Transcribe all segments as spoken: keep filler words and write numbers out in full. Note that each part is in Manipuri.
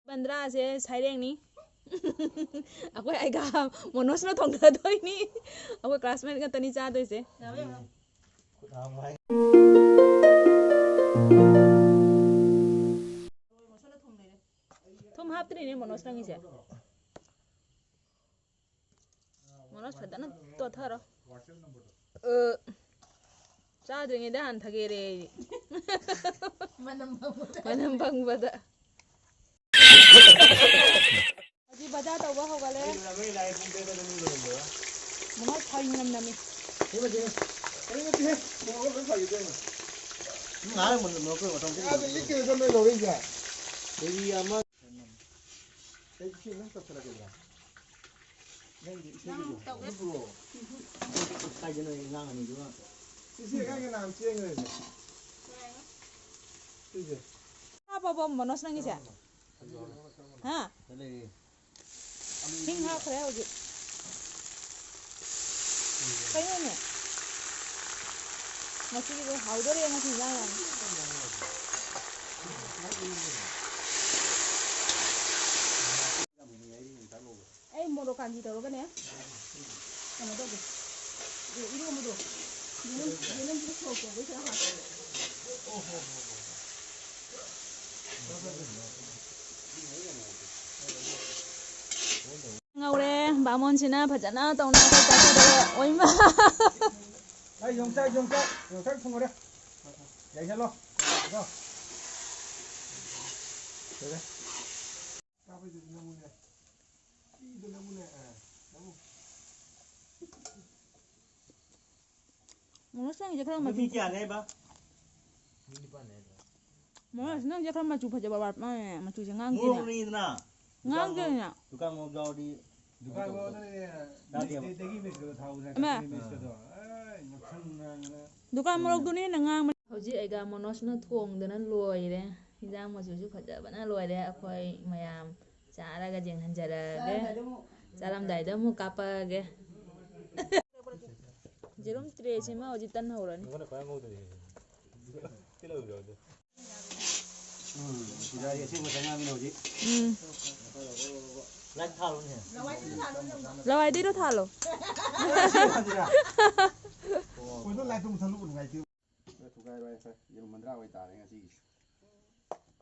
ꯕꯟꯗ꯭ꯔꯥꯁꯦ ꯁꯩꯔꯦꯡꯅꯤ꯫ ꯑꯩꯈꯣꯏ ꯑꯩꯒ ꯃꯣꯅꯣꯁꯅ ꯊꯣꯡꯊꯗꯣꯏꯅꯤ꯫ ꯑꯩꯈꯣꯏ ꯀ꯭ꯂꯥꯁꯃꯦꯠ ꯉꯥꯛꯇꯅꯤ ꯆꯥꯗꯣꯏꯁꯦ꯫ ꯊꯨꯝ ꯍꯥꯞꯇ꯭ꯔꯤꯅꯦ ꯃꯣꯅꯣꯁ ꯅꯪꯒꯤꯁꯦ꯫ ꯃꯣꯅꯣꯁ ꯐꯖꯅ ꯇꯣꯠꯊꯔꯣ꯫ ꯑ, ꯆꯥꯗ꯭ꯔꯤꯉꯩꯗ ꯍꯥꯟꯅ ꯊꯒꯦꯔꯦ ꯑꯩꯗꯤ꯫ ꯃꯅꯝ ꯐꯪꯕꯗ꯫ ꯃꯅꯝ ꯐꯪꯕꯗ꯫ ꯍꯧꯖꯤꯛ ꯕꯖꯥꯔ ꯇꯧꯕ ꯍꯧꯒꯠꯂꯦ꯫ ꯃꯣꯃꯣ ꯐꯩ ꯅꯝ ꯅꯝꯃꯤ꯫ ꯉꯥꯏ ꯃꯨꯟꯅ ꯅꯣꯛꯈ꯭ꯔꯣ, ꯃꯊꯪ ꯄꯨꯡ ꯑꯗꯨ ꯏ ꯀꯤꯂꯣ ꯆꯠꯅ ꯂꯧꯔꯛꯏꯁꯦ꯫ ꯀꯦꯖꯤ ꯑꯃ꯫ ꯑꯩ ꯏꯁꯤꯡ ꯑꯗꯨꯝ ꯇꯧꯁꯜꯂꯛꯀꯦꯗ꯭ꯔꯥ? ꯅꯪꯗꯤ ꯏꯁꯩꯒꯤꯗꯣ ꯅꯪ ꯇꯧꯋꯦ꯫ ꯑꯗꯨ ꯄꯨꯔꯛꯑꯣ꯫ ꯀꯥꯏꯗꯅꯣ ꯑꯉꯥꯡ ꯑꯅꯤꯗꯨꯒ? ꯁꯤꯁꯤ ꯑꯉꯥꯡꯒꯤ ꯅꯍꯥꯟ ꯆꯦꯟꯈ꯭ꯔꯦꯅꯦ꯫ ꯁꯤꯁꯦ꯫ ꯍꯥꯞꯄꯕꯣ ꯃꯣꯅꯣꯁ ꯅꯪꯒꯤꯁꯦ? ꯍꯥ? ꯂꯩꯌꯦ꯫ ꯍꯤꯡ ꯍꯥꯞꯈ꯭ꯔꯦ ꯍꯧꯖꯤꯛ꯫ ꯀꯩꯅꯣꯅꯦ? ꯉꯁꯤꯒꯤꯗꯤ ꯍꯥꯎꯗꯣꯔꯦ ꯉꯁꯤ ꯏꯟꯖꯥꯡ ꯌꯥꯝ꯫ ꯑꯩ ꯃꯣꯔꯣꯛ ꯀꯥꯟꯆꯤ ꯇꯧꯔꯒꯅꯦ꯫ ꯀꯩꯅꯣ ꯇꯧꯒꯦ꯫ ꯑꯗꯨ ꯏꯔꯣꯝꯕꯗꯣ꯫ ꯌꯦꯅꯝ-, ꯌꯦꯅꯝꯁꯤꯗ ꯁꯣꯛ ꯇꯧꯕꯩ ꯈꯔ ꯍꯥꯞꯄꯦ꯫ ꯉꯧꯔꯦ꯫ ꯕꯥꯃꯣꯟꯁꯤꯅ ꯐꯖꯅ ꯇꯧꯅ ꯑꯩꯈꯣꯏ ꯆꯥꯛꯀꯗꯧꯔꯦ꯫ ꯑꯣꯏꯃꯥ! ꯑꯩ ꯌꯣꯡꯆꯥꯛ, ꯌꯣꯡꯆꯥꯛ, ꯌꯣꯡꯆꯥꯛ ꯊꯣꯡꯉꯨꯔꯦ꯫ ꯌꯥꯏꯁꯜꯂꯣ꯫ ꯀꯣ꯫ ꯂꯣꯏꯔꯦ꯫ ꯀꯥꯞꯄꯩꯗꯨꯗꯤ ꯅꯪꯉꯨꯅꯦ꯫ ꯄꯤꯗꯣ ꯅꯪꯉꯨꯅꯦ꯫ ꯑ, ꯅꯪꯉꯨ꯫ ꯃꯣꯅꯣꯁ ꯅꯪꯒꯤꯁꯦ ꯈꯔ ꯑꯗꯨ ꯃꯆꯨ ꯃꯤ ꯀꯌꯥꯅꯦ ꯍꯥꯏꯕ? ꯃꯤ ꯅꯤꯄꯥꯟꯅꯦ ꯍꯥꯏꯗ꯭ꯔꯣ? ꯃꯣꯅꯣꯁ ꯅꯪꯁꯦ ꯈꯔ ꯃꯆꯨ ꯐꯖꯕ ꯋꯥꯠꯄ ꯃꯥꯜꯂꯦ꯫ ꯃꯆꯨꯁꯦ ꯉꯥꯡꯗꯦꯅꯦ꯫ ꯃꯣꯔꯣꯛꯅꯤꯗꯅ꯫ ꯉꯥꯡꯗꯦꯅꯦ꯫ ꯗꯨꯀꯥꯟ ꯃꯣꯔꯣꯛ ꯌꯥꯎꯔꯗꯤ ꯗꯨꯀꯥꯟ ꯃꯣꯔꯣꯛ ꯅꯠꯇꯦ, ꯆꯥꯗꯦꯕ꯫ ꯃꯤꯁꯇꯦꯛꯇꯒꯤ ꯃꯤꯁꯇꯦꯛ ꯊꯥꯎ ꯏꯃꯥ꯫ ꯉꯥꯛꯁꯪ ꯉꯥꯡꯉꯒ꯫ ꯑꯦ, ꯉꯥꯛꯁꯪ ꯉꯥꯡꯉꯒ꯫ ꯗꯨꯀꯥꯟ ꯃꯣꯔꯣꯛꯇꯨꯅ ꯍꯦꯟꯅ ꯉꯥꯡꯕꯅꯦ꯫ ꯍꯧꯖꯤꯛ ꯑꯩꯒ ꯃꯣꯅꯣꯁꯅ ꯊꯣꯡꯗꯅ ꯂꯣꯏꯔꯦ꯫ ꯍꯤꯟꯖꯥꯡ ꯃꯆꯨꯁꯨ ꯐꯖꯕꯅ ꯂꯣꯏꯔꯦ꯫ ꯑꯩꯈꯣꯏ ꯃꯌꯥꯝ ꯆꯥꯔꯒ ꯌꯦꯡꯍꯟꯖꯔꯛꯑꯒꯦ꯫ ꯆꯥꯔꯝꯗꯥꯏꯗ ꯑꯃꯨꯛ ꯀꯥꯞꯄꯛꯑꯒꯦ꯫ ꯌꯦꯔꯨꯝ ꯇ꯭ꯔꯦꯁꯤꯃ ꯍꯧꯖꯤꯛ ꯇꯟ ꯍꯧꯔꯅꯤ꯫ ꯅꯉꯣꯟꯗ ꯈ꯭ꯋꯥꯏ ꯉꯧꯗꯣꯏꯅꯦ꯫ ꯇꯤꯜꯍꯧ ꯌꯥꯎꯗꯦ꯫ ꯎꯝ, ꯁꯤꯗꯗꯤ ꯑꯁꯦꯡꯕ ꯆꯪꯉꯛꯑꯃꯤꯅ ꯍꯧꯖꯤꯛ꯫ ꯎꯝ꯫ ꯂꯥꯏꯠ ꯊꯥꯜꯂꯨꯅꯦ꯫ ꯂꯋꯥꯏꯗꯩꯗꯣ ꯊꯥꯜꯂꯣ꯫ ꯈꯣꯏꯗꯣ ꯂꯥꯏꯠꯇꯣ ꯃꯨꯊꯠꯂꯨ ꯅꯨꯡꯉꯥꯏꯇꯦ꯫ ꯈꯔ ꯊꯨꯒꯥꯏꯔꯣ ꯍꯥꯏ ꯈꯔ꯫ ꯌꯦꯔꯨꯝ ꯃꯟꯗ꯭ꯔꯥ ꯑꯣꯏ ꯇꯥꯔꯦ ꯉꯁꯤꯒꯤ꯫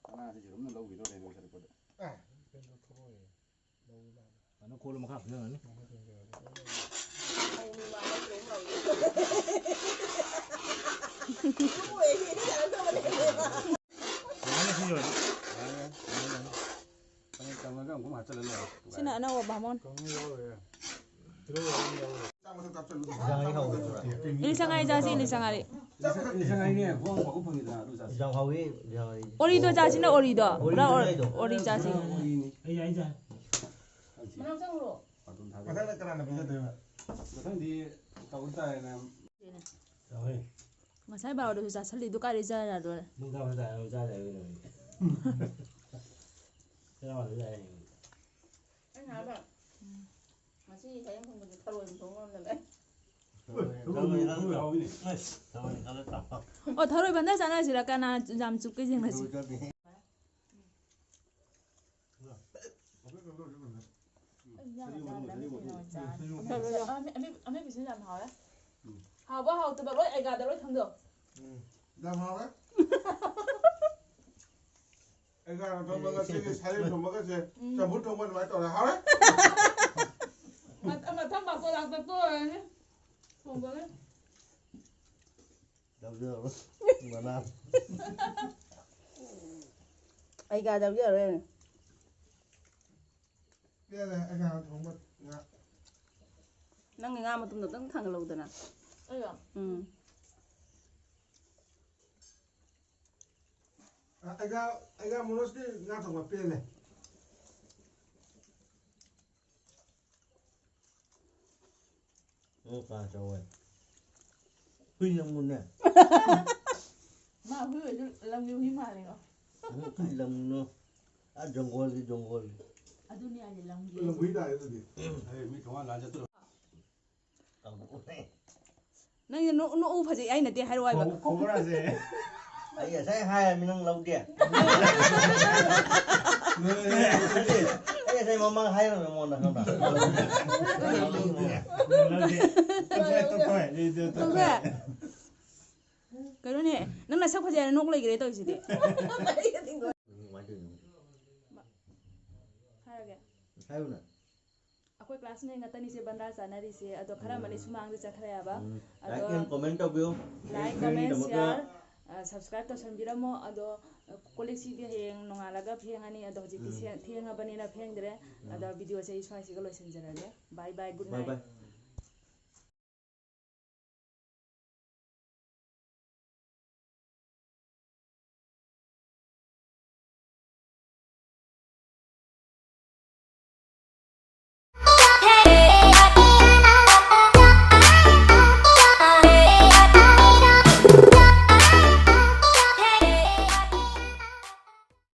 ꯃꯅꯥꯁꯤ ꯌꯦꯔꯨꯝꯅ ꯂꯧꯈꯤꯗꯣꯔꯦ ꯅꯣꯏ ꯆꯠꯂꯛꯄꯗ꯫ ꯑꯗꯨ ꯀꯣꯜꯂ ꯃꯈꯥ ꯐꯨꯖꯜꯂꯅꯤ꯫ ꯌꯥꯔꯅꯤ ꯁꯤ ꯂꯣꯏꯔꯦ꯫ ꯌꯥꯔꯅꯤ, ꯌꯥꯔꯅꯤ, ꯌꯥꯔꯅꯤ꯫ ꯐꯅꯦꯛ ꯀꯪꯉꯒ ꯑꯃꯨꯛ ꯍꯥꯞꯆꯜꯂ ꯂꯣꯏꯔꯦ꯫ ꯁꯤꯅ ꯑꯅꯧꯕ ꯕꯥꯃꯣꯟ꯫ ꯀꯪꯉ ꯌꯥꯎꯔꯣꯏꯌꯦ꯫ ꯇꯤꯜꯍꯧ ꯌꯥꯎꯔꯝ ꯌꯥꯎꯔꯣꯏ꯫ ꯆꯥꯛ ꯃꯊꯛ ꯀꯥꯞꯆꯜꯂꯨ꯫ ꯏꯟꯁꯥꯡ ꯑꯅꯤ ꯍꯥꯎꯕꯗꯨꯔꯥ? ꯂꯤꯁꯪ ꯉꯥꯔꯤ ꯆꯥꯁꯤ, ꯂꯤꯁꯪ ꯉꯥꯔꯤ꯫ ꯂꯤꯁꯪ ꯉꯥꯔꯤꯅꯦ, ꯍꯣꯡ ꯍꯥꯎꯕ ꯐꯪꯉꯤꯗꯅ ꯑꯗꯨ ꯆꯥꯁꯤ꯫ ꯌꯥꯝ ꯍꯥꯎꯋꯤ, ꯌꯥꯝ ꯍꯥꯎꯋꯤ꯫ ꯑꯣꯔꯤꯗꯣ ꯆꯥꯁꯤꯅ, ꯑꯣꯔꯤꯗꯣ꯫ ꯄꯨꯔꯥ ꯑꯣꯔꯤꯗꯣ ꯑꯣꯔ-, ꯂꯩꯗꯣ꯫ ꯑꯣꯔꯤ ꯆꯥꯁꯤ꯫ ꯑꯣꯔꯤꯅꯤ꯫ ꯑꯩ, ꯑꯩ ꯆꯥ꯫ ꯃꯊꯪꯗ ꯀꯅꯥꯅ ꯄꯤꯖꯗꯣꯏꯕ? ꯃꯊꯪꯗꯤ ꯇꯧ ꯇꯥꯔꯦꯅꯦ꯫ ꯇꯧꯋꯦ꯫ ꯉꯁꯥꯏ ꯕꯥꯔꯣꯗꯁꯨ ꯆꯥꯁꯜꯂꯤꯗꯨ ꯀꯥꯏꯗꯩ ꯆꯥ ꯌꯥꯗꯣꯔꯦ? ꯅꯪ ꯆꯥꯕ ꯇꯥꯔꯦ, ꯅꯪ ꯆꯥ ꯌꯥꯔꯣꯏ ꯅꯪ꯫ ꯆꯔꯥ ꯋꯥꯟꯗ ꯌꯥꯔꯦ꯫ ꯑꯩꯅ ꯍꯥꯏꯕ, ꯉꯁꯤ ꯁꯔꯦꯡ ꯊꯣꯡꯕꯁꯦ ꯊꯔꯣꯏ ꯑꯃ ꯊꯣꯡ ꯉꯝꯗꯕ꯫ ꯊꯔꯣꯏ, ꯊꯔꯣꯏ, ꯊꯔꯣꯏ ꯈꯜꯂ ꯆꯥꯎ꯫ ꯑꯁ, ꯊꯔꯣꯏ ꯈꯜꯂ ꯆꯥꯎ꯫ ꯑꯣ, ꯊꯔꯣꯏ ꯕꯟꯗꯔ ꯆꯥꯟꯅꯁꯤꯔ? ꯀꯅꯥ ꯌꯥꯝ ꯆꯨꯞꯀꯦ ꯌꯦꯡꯅꯁꯤ꯫ ꯊꯔꯣꯏ ꯆꯥꯗꯦ꯫ ꯑ, ꯑꯃꯦꯠ-, ꯑꯃꯦꯠꯄꯁꯤꯅ ꯌꯥꯝ ꯍꯥꯎꯔꯦ꯫ ꯎꯝ꯫ ꯍꯥꯎꯕ ꯍꯥꯎꯇꯕ ꯂꯣꯏ ꯑꯩꯒꯥꯗ ꯂꯣꯏ ꯊꯝꯗꯣꯛ꯫ ꯎꯝ꯫ ꯌꯥꯝ ꯍꯥꯎꯔꯦ꯫ ꯑꯩꯒꯥꯗ ꯊꯣꯡꯕ ꯉꯁꯤꯒꯤ ꯁꯔꯦꯡ ꯊꯣꯡꯕꯒꯁꯦ ꯎꯝ꯫ ꯆꯝꯐꯨꯠ ꯊꯣꯡꯕ ꯑꯗꯨꯃꯥꯏꯅ ꯇꯧꯔꯦ꯫ ꯍꯥꯎꯔꯦ꯫ ꯃꯊꯪ, ꯃꯊꯪ ꯃꯥꯁꯇꯔ ꯂꯥꯛꯄ ꯇꯣꯛꯑꯅꯤ꯫ ꯊꯣꯡꯕꯒꯤ꯫ ꯂꯧꯖꯔꯣ꯫ ꯃꯅꯥ꯫ ꯑꯩꯒꯥꯗ ꯂꯧꯖꯔꯣꯏ꯫ ꯄꯦꯜꯂꯦ, ꯑꯩꯒꯥ ꯊꯣꯡꯕ ꯉꯥ꯫ ꯅꯪꯒꯤ ꯉꯥ ꯃꯇꯨꯝꯗꯣ ꯑꯝꯇꯪ ꯊꯥꯡꯒꯠꯂꯛꯎꯗꯅ꯫ ꯑꯩꯔꯣ? ꯎꯝ꯫ ꯑ, ꯑꯩꯒꯥ, ꯑꯩꯒꯥ ꯃꯣꯅꯣꯖꯀꯤ ꯉꯥ ꯊꯣꯡꯕ ꯄꯦꯜꯂꯦ꯫ ꯅꯣꯏ ꯀꯥ ꯆꯧꯋꯦ꯫ ꯍꯨꯏ ꯂꯝꯒꯨꯅꯦ꯫ ꯃꯥ ꯍꯨꯏ ꯑꯣꯏꯔꯁꯨ ꯂꯝꯒꯤ ꯍꯨꯏ ꯃꯥꯜꯂꯦꯀꯣ꯫ ꯎꯝ, ꯀꯥꯏ ꯂꯝꯅꯣ? ꯑꯥ ꯖꯪꯒꯣꯜꯒꯤ, ꯖꯪꯒꯣꯜꯒꯤ꯫ ꯑꯗꯨꯅꯦ ꯍꯥꯏꯁꯦ, ꯂꯝꯒꯤ ꯂꯝꯒꯤ ꯍꯨꯏ ꯇꯥꯔꯦ ꯑꯗꯨꯗꯤ꯫ ꯎꯝ꯫ ꯑꯩ ꯃꯤ ꯊꯣꯡꯒꯥꯟ ꯂꯥꯟ ꯆꯠꯇ꯭ꯔꯣ? ꯀꯥꯡꯕꯨꯅꯦ꯫ ꯅꯪꯁꯦ ꯅꯣꯛ-, ꯅꯣꯛꯎ ꯐꯖꯩ ꯍꯥꯏ ꯅꯠꯇꯦ ꯍꯥꯏꯔꯛꯑꯣ ꯍꯥꯏꯕ꯫ ꯈꯣ-, ꯈꯣꯡꯒ꯭ꯔꯥꯁꯦ꯫ ꯑꯩ ꯉꯁꯥꯏ ꯍꯥꯏꯔꯃꯤ, ꯅꯪ ꯂꯧꯗꯦ꯫ ꯑꯩ ꯉꯁꯥꯏ ꯃꯃꯥꯡ ꯍꯥꯏꯔꯝꯃꯦ ꯃꯉꯣꯟꯗ, ꯈꯪꯕ꯭ꯔꯥ? ꯇꯣꯛꯊꯣꯛꯑꯦ꯫ ꯀꯩꯅꯣꯅꯦ, ꯅꯪ ꯅꯁꯛ ꯐꯖꯩ ꯍꯥꯏꯅ ꯅꯣꯛ ꯂꯩꯈ꯭ꯔꯦ ꯇꯧꯔꯤꯁꯤꯗꯤ꯫ ꯍꯥꯏꯔꯒꯦ꯫ ꯍꯥꯏꯌꯨꯅ꯫ ꯑꯩꯈꯣꯏ ꯀ꯭ꯂꯥꯁꯃꯦꯠ ꯉꯥꯛꯇꯅꯤꯁꯦ ꯕꯟꯗꯥ ꯆꯥꯅꯔꯤꯁꯦ, ꯑꯗꯣ ꯈꯔ ꯑꯃꯗꯤ ꯎꯝ꯫ ꯁꯨꯃꯥꯡꯗ ꯆꯠꯈ꯭ꯔꯦꯕ꯫ ꯎꯝ꯫ ꯑꯗꯣ Like and comment ꯇꯧꯕꯤꯌꯨ꯫ Like, comment, ꯁꯤꯒꯤꯗꯃꯛꯇ share, ꯑ, subscribe ꯇꯧꯁꯟꯕꯤꯔꯝꯃꯣ꯫ ꯑꯗꯣ, ꯑ, ꯀꯣꯜ ꯂꯤꯛꯁꯤꯗꯤ ꯍꯌꯦꯡ ꯅꯣꯡꯉꯥꯜꯂꯒ ꯐꯦꯡꯉꯅꯤ꯫ ꯑꯗꯣ ꯍꯧꯖꯤꯛꯇꯤ ꯎꯝ꯫ ꯁꯦ-, ꯊꯦꯡꯉꯕꯅꯤꯅ ꯐꯦꯡꯗ꯭ꯔꯦ꯫ ꯎꯝ꯫ ꯑꯗꯣ video ꯁꯦ ꯑꯩ ꯁ꯭ꯋꯥꯏꯁꯤꯒ ꯂꯣꯏꯁꯤꯟꯖꯔꯒꯦ꯫ Bye bye, good night꯫ Bye bye꯫